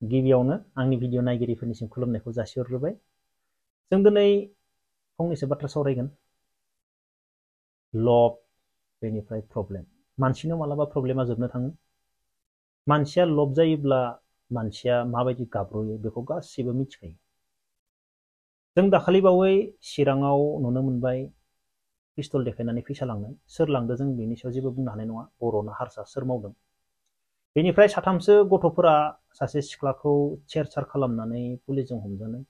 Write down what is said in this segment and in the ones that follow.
गिबियावनो आंनि भिडिअ नायगिरिफोरनिसिम खुलुमनायखौ जासिहरग्रोबाय। जों दिनै फंनैसो बाथ्रा सावरायगोन। लब, बेनिफ्राय प्रब्लेम। मानसिनाव मालाबा प्रब्लेमा जोबनो थाङो। मानसिया लब जायोब्ला मानसिया माबायदि गाब्रयो बेखौ गासैबो मिथिखायो। जों दाखालि बावै चिराङाव नुनो मोनबाय पिस्तल देखायनानै फैसा लांनाय। सोर लांदों जों बेनि सायाव जेबो बुंनो हानाय नङा। बर'ना हारसा सोर मावदों। बेनिफ्राय साथामसो गथ'फोरा सासे सिख्लाखौ छेड़छाड़ खालामनानै पुलिसजों हमजानाय।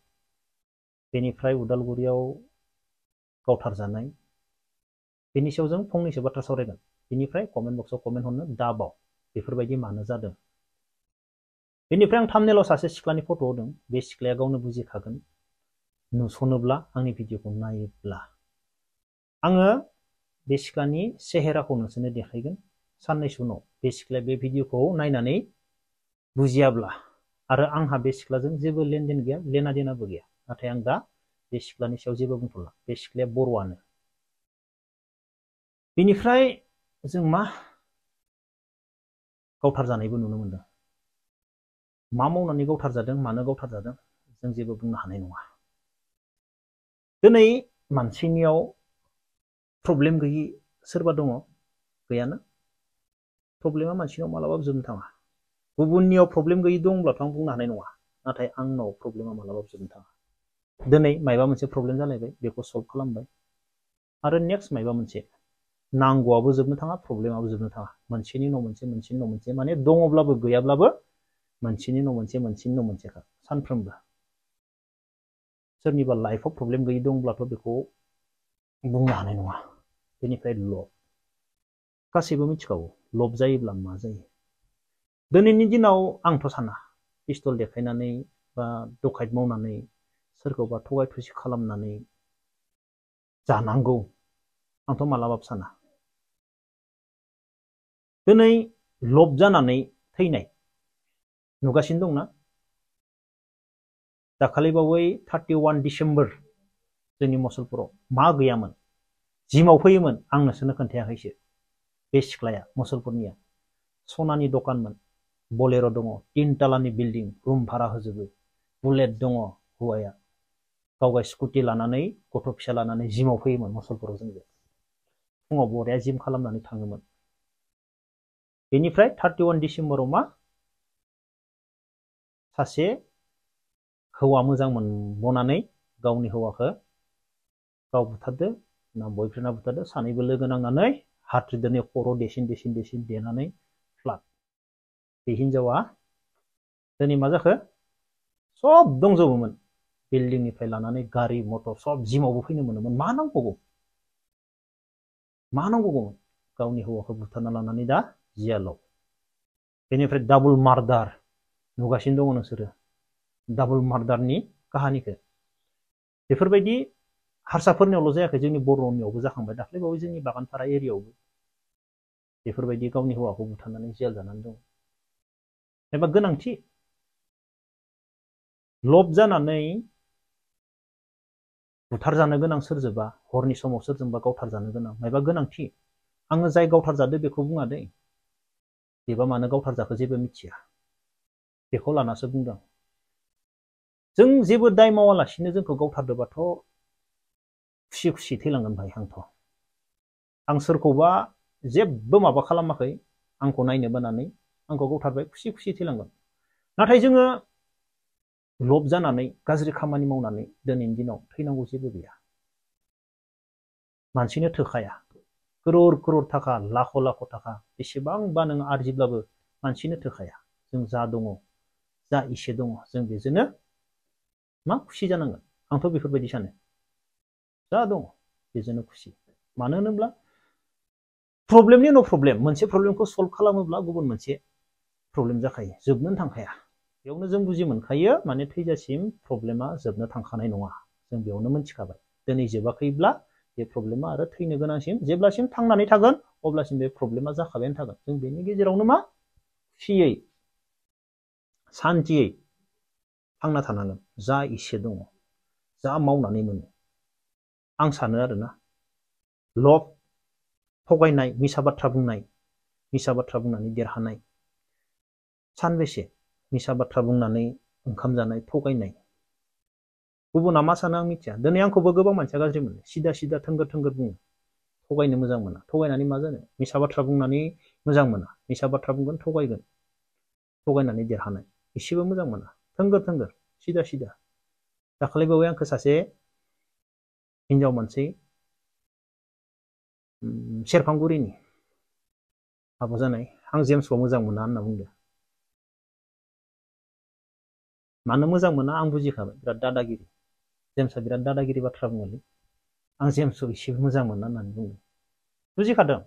बेनिफ्राय उदालगुरियाव गावथारजानाय। बेनि सायाव जों फंनैसो बाथ्रा सावरायगोन। बेनिफ्राय कमेन्ट बक्सआव कमेन्ट हरनो दाबाव बेफोरबायदि मानो जादों। बेनिफ्राय आं थाम्बनेलाव सासे सिख्लानि फट' होदों। बे सिख्लाया गावनो बुजिखागोन नुसनोब्ला आंनि भिडिअखौ नायोब्ला। आङो बे सिख्लानि सेहेराखौ नोंसोरनो देखायगोन। साननैसो उनाव बे सिख्लाया बे भिडिअखौ नायनानै बुजियाब्ला आरो आंहा बे सिख्लाजों जेबो लेनदेन गैया, लेना देनाबो गैया। नाथाय आं दा बे सिख्लानि सायाव जेबो बुंथ'ला। बे सिख्लाया बर'आनो। बेनिफ्राय जों मा गावथारजानायबो नुनो मोनदों। मा मावनानै गावथारजादों, मानो गावथारजादों जों जेबो बुंनो हानाय नङा। दिनै मानसिनियाव प्रब्लेम गैयि सोरबा दङ? गैयाना? प्रब्लेमा मानसिनाव मालाबाबो जोबनो थाङा। गुबुननियाव प्रब्लेम गैयि दंब्लाथ' आं बुंनो हानाय नङा। नाथाय आंनाव प्रब्लेमा मालाबाबो जोबनो थाङा। दिनै मायबा मोनसे प्रब्लेम जालायबाय, बेखौ सल्भ खालामबाय। आरो नेक्स्ट मायबा मोनसे नांगौआबो जोबनो थाङा, प्रब्लेमाबो जोबनो थाङा। मोनसेनि उनाव मोनसे, मोनसेनि उनाव मोनसे, माने दङब्लाबो गैयाब्लाबो मोनसेनि उनाव मोनसे, मोनसेनि उनाव मोनसेखा सानफ्रोमबो। सोरनिबा लाइफआव प्रब्लेम गैयि दंब्लाथ' बेखौ बुंनो हानाय नङा। बेनिफ्राय लब, गासैबो मिथिखागौ लब जायोब्ला मा जायो। दिनैनि दिनाव आंथ' साना पिस्तल देखायनानै बा डकायत मावनानै सोरखौबा थगाय थसि खालामनानै जानांगौ आंथ' मालाबाबो साना। दिनै लब जानानै थैनाय नुगासिनो दंना? दाखालि बावै 31 डिसेम्बर जोंनि मुसलपुराव मा गैयामोन? जिमाव फैयोमोन, आं नोंसोरनो खोन्थायाखैसो। बे सिख्लाया मुसलपुरनिया सनानि दखानमोन, बलेर' दङ, 3 तालानि बिल्डिं, रुम भारा होजोबो, बुलेट दङ। हौवाया गावगा स्कुटि लानानै गथ' फिसा लानानै जिमाव फैयोमोन मुसलपुराव जोंजों। फुङाव बरिया जिम खालामनानै थाङोमोन। बेनिफ्राय 31 डिसेम्बराव मा सासे हौवा मोजां मोनबोनानै गावनि हौवाखौ गाव बुथारदो ना बयफ्रेन्डआ बुथारदो, सानैबो लोगो नांनानै हाथ्रिदोनि खर' देसिन देसिन देसिन देनानै फ्लाट। बे हिनजावा दिनै मा जाखो? सब दंजोबोमोन। बिल्डिंनिफ्राय लानानै गारि मटर सब जिमावबो फैनो मोनोमोन। मा नांबावगौ? मा नांबावगौमोन? गावनि हौवाखौ बुथारना लानानै दा जियालाव। बेनिफ्राय डाबल मार्डार नुगासिनो दङ नोंसोरो। डाबल मार्डारनि काहानिखौ। बेफोरबायदि हारसाफोरनियावल' जायाखै, जोंनि बर'नियावबो जाखांबाय। दाख्लै बावै जोंनि बागानपारा एरियायावबो बेफोरबायदि गावनि हौवाखौ बुथारनानै जेल जानानै दं। एबा गोनांथि लब जानानै बुथारजानो गोनां सोरजोंबा, हरनि समाव सोरजोंबा गावथारजानो गोनां मायबा गोनांथि? आङो जाय गावथारजादो बेखौ बुङा दै। बेबा मानो गावथारजाखो जेबो मिथिया, बेखौ लानासो बुंदों। जों जेबो दाय मावालासिनो जोंखौ गावथारदोबाथ' खुसि खुसि थैलांगोन भाइ आंथ'। आं सोरखौबा जेबो माबा खालामाखै, आंखौ नायनो बानानै आंखौ गावथारबाय, खुसि खुसि थैलांगोन। नाथाय जोङो लब जानानै गाज्रि खामानि मावनानै दिनैनि दिनाव थैनांगौ जेबो गैया। मानसिनो थोखाया। करोर करोर थाखा, लाख लाख थाखा बेसेबांबा नों आरजिब्लाबो मानसिनो थोखाया। जों जा दङ, जा इसे दङ, जों बेजोंनो मा खुसि जानांगोन। आंथ' बेफोरबायदि सानो। जा दङ बेजोंनो खुसि। मानो होनोब्ला प्रब्लेमनि उनाव प्रब्लेम, मोनसे प्रब्लेमखौ सल्भ खालामोब्ला गुबुन मोनसे प्रब्लेम जाखायो, जोबनोनो थांखाया। बेयावनो जों बुजि मोनखायो माने थैजासिम प्रब्लेमा जोबनो थांखानाय नङा। जों बेयावनो मोनथिखाबाय दिनै जोबाखैब्ला बे प्रब्लेमा आरो थैनो गोनांसिम जेब्लासिम थांनानै थागोन अब्लासिम बे प्रब्लेमा जाखाबायानो थागोन। जों बेनि गेजेरावनो मा खुसियै सान्थियै थांना थानांगोन। जा इसे दङ, जा मावनानै मोनो। आं सानो आरोना लब, थगायनाय, मिसा बाथ्रा बुंनाय, मिसा बाथ्रा बुंनानै देरहानाय सानबेसे? मिसा बाथ्रा बुंनानै ओंखाम जानाय थगायनाय गुबुना मा सानो आं मिथिया दिनै आंखौबो गोबां मानसिया गाज्रि मोनो सिदा सिदा थोंगोर थोंगोर बुङो थगायनो मोजां मोना थगायनानै मा जानो मिसा बाथ्रा बुंनानै मोजां मोना मिसा बाथ्रा बुंगोन थगायगोन थगायनानै देरहानाय एसेबो मोजां मोना थोंगोर थोंगोर सिदा सिदा दाखालि बावै आंखौ सासे हिनजाव मानसि सेरफांगुरिनि हाबा जानाय आं जेम्सखौ मोजां मोना होनना बुंदों मानो मोजां मोना आं बुजिखाबाय बिराद दादागिरि जेम्सआ बिराद दादागिरि बाथ्रा बुङोलै आं जेम्सखौ एसेबो मोजां मोना होननानै बुंदों बुजिखादों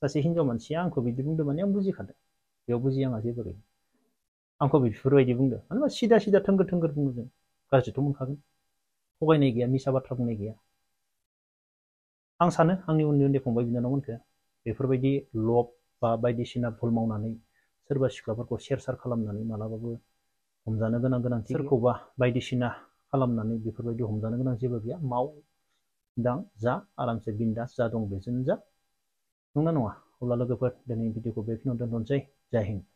सासे हिनजाव मानसिया आंखौ बिदि बुंदों माने आं बुजिखादों बेयाव बुजि आंहा जेबो गैया आंखौ बेफोरबायदि बुंदों मानो होनबा सिदा सिदा थोंगोर थोंगोर बुङो जों गाज्रिथ' मोनखागोन थगायनाय गैया मिसा बाथ्रा बुंनाय गैया आं सानो आंनि उन्दै उन्दै फंबाय बिनानावमोनखौ बेफोरबायदि लब बा बायदिसिना भुल मावनानै सोरबा सिख्लाफोरखौ सेर सार खालामनानै मालाबाबो हमजानो गोनां गोनांथि सोरखौबा बायदिसिना खालामनानै बेफोरबायदि हमजानो गोनां जेबो गैया माव दां जा आरामसे बिन्दास जा दं बेजोंनो जा नंना नङा अब्ला लोगोफोर दिनै भिडिअखौ बेखिनियाव दोनथ'नोसै जय हिन्द